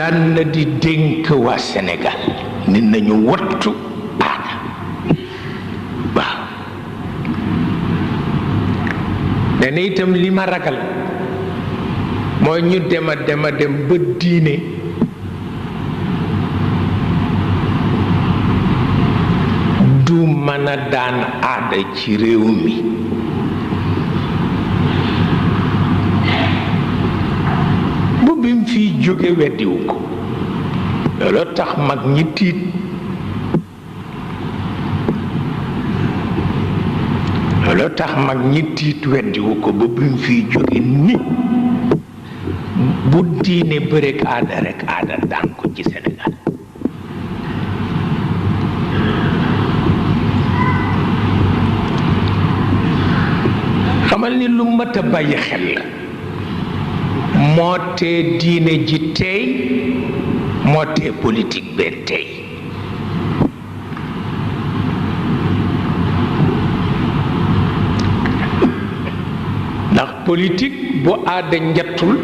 daan na di dénk waa Sénégal nit nañu wattu aada waaw nee na itam li ma ragal mooy ñu dem ba diine du mën a daan aada ci réew mi bu bi mu fiy jóge weddiwu ko looloo tax mag ñi tiit looloo tax mag ñi tiit weddiwu ko ba bi mu fiy jóge nit bu diine bërek aada rek aada daan ko ci Sénégal xamal ni lu mat a bàyyi xel la moo tee diine ji tey moo tee politique bee tey ndax politique bu aada njattul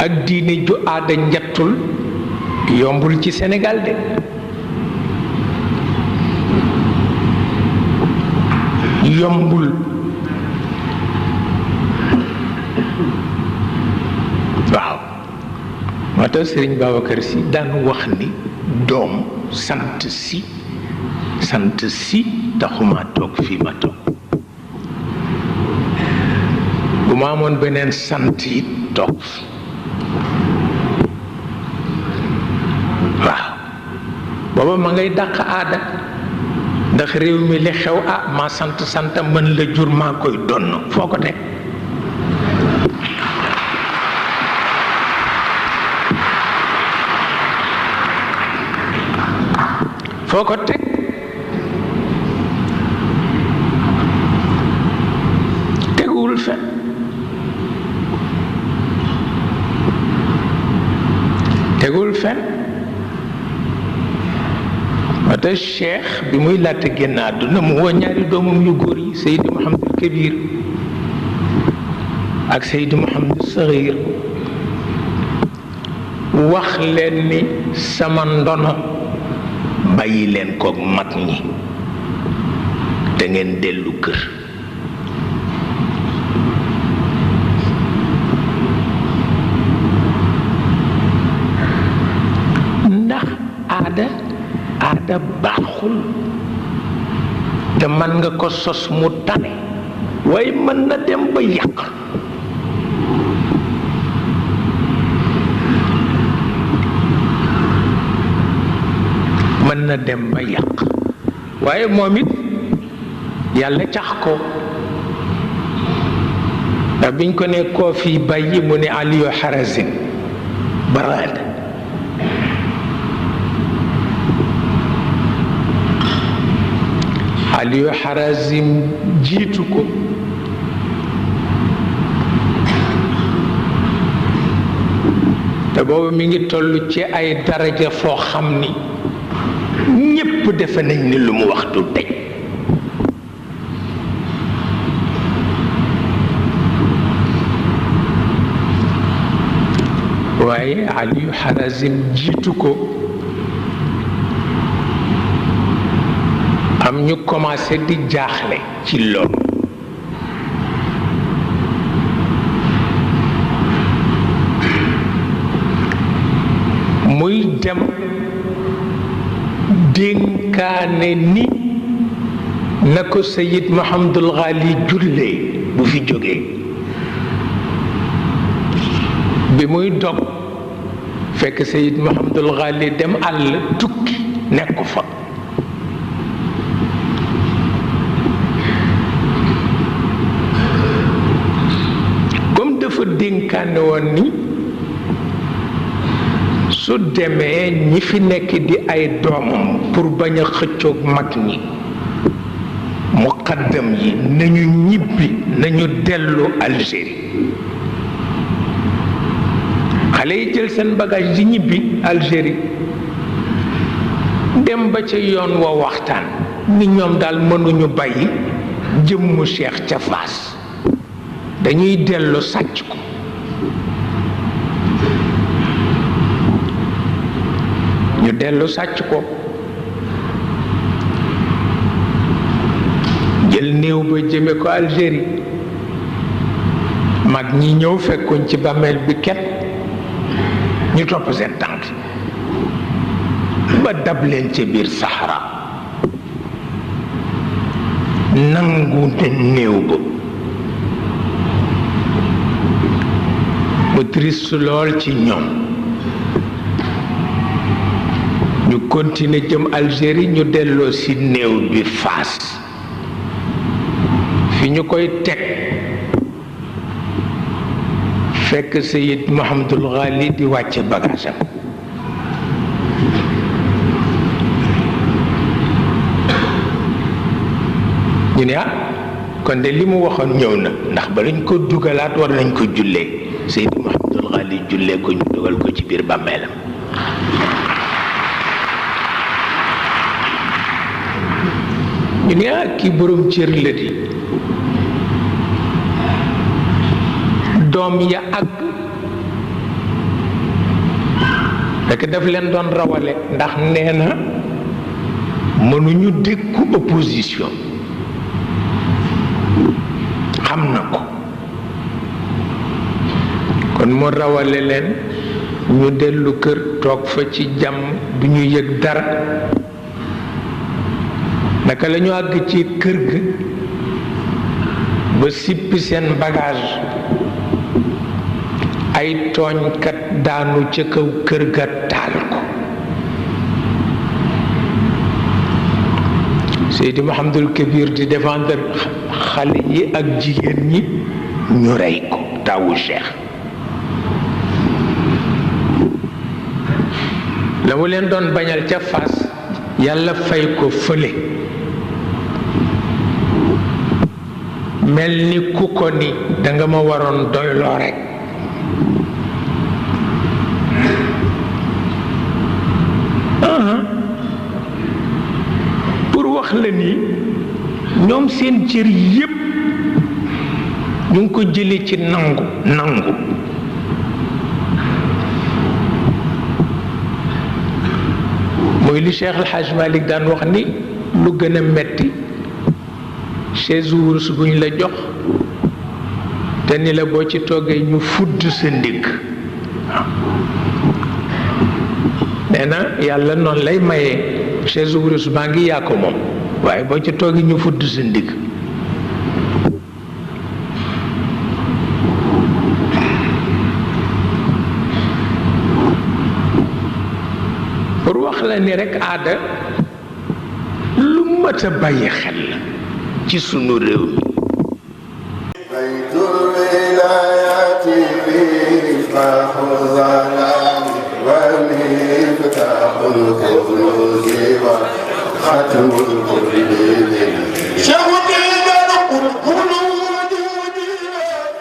ak diine ju aada njattul yombul ci Sénégal de yombul waaw moo tax Sëriñ Babacar Si daan wax ni doom sant si taxuma toog fii ma toog bu ma amoon beneen sant it toog waaw booba ma ngay dàq aada ndax réew mi li xew ma sant mën la jur maa koy donn foo ko teg foo ko teg teguwul fen wata Cheikh bi muy laata génn àdduna mu woo ñaari doomam yu góor yi Seydi Mouhamadul Kabir ak Seydi Mouhamadul Saxiir wax leen ni sama ndono bàyyi leen koog mag ñi te ngeen dellu kër ndax aada baaxul te mën nga ko sos mu tane waaye mën na dem ba yàq mën na dem ba yàq waaye moom it yàlla cax ko ndax biñ ko ne koo fi bàyyi mu ne Aliyu Harazim baraada Aliyu Harazim jiitu ko te boobu mi ngi toll ci ay daraja foo xam ni ñépp defe nañ ni lu mu waxtu tey waaye Aliyu Harazim jiitu ko am ñu commencé di jaaxle ci loolu muy dem dénkaane ni na ko Sayid Mahamadul Ghali jullee bu fi jógee bi muy dog fekk Sayid Mahamadul Ghali dem àll tukki nekku fa comme dafa dénkaane woon ni su demee ñi fi nekk di ay doomam pour bañ a xëccoog mag ñi muqaddam yi nañu ñibbi nañu dellu Algérie xale yi jël seen bagage di ñibbi Algérie dem ba ca yoon wa waxtaan ni ñoom daal mënuñu bàyyi jëmmu Cheikh ca Faas dañuy dellu sàcc ko dellu sàcc ko jël néew ba jëme ko Algérie mag ñi ñëw fekkuñ ci bàmmeel bi kenn ñu topp seen tànk ba dab leen ci biir Sahara nangu ne néew ba mu triste lool ci ñoom ñu continuer jëm Algérie ñu delloo ci néew bi Faas fi ñu koy teg fekk Seyid Mouhamadul Ghali di wàcce bagage am ñu ne kon de li mu waxoon ñëw na ndax ba lañ ko dugalaat war nañ ko jullee Seyid Mouhamadul Ghali jullee ko ñu dugal ko ci biir bàmmeelam ñu ne kii borom cër la di doom ya àgg fekk daf leen doon rawale ndax nee na mënuñu dékku opposition xam na ko kon mu rawale leen ñu dellu kër toog fa ci jàmm du ñu yëg dara naka la ñu àgg ci kër ga ba sippi seen bagage ay tooñkat daanu ca kaw kër ga taal ko Seydi Mouhamadul Kabir di défendre xale yi ak jigéen ñi ñu rey ko taawu Cheikh la mu leen doon bañal ca Fass yàlla fay ko fële mel ni ku ko ni danga ma waroon doyloo rekk pour wax la ni ñoom seen cër yépp ñu ngi ko jële ci nangu mooy li Cheikh El Hadj Malick daan wax ni lu gën a metti chaise wurus bu ñu la jox te ni la boo ci toggee ñu fudd sa ndigg nee na yàlla noonu lay mayee chaise wurus baa ngi yaa ko moom waaye boo ci toggee ñu fudd sa ndigg pour wax la ni rekk aada lu mat a bàyyi xel la ci sunu réew mi baytul wilaayati miftaahul zalaam wa miftaahul kunuuzi wa xatmul quluubi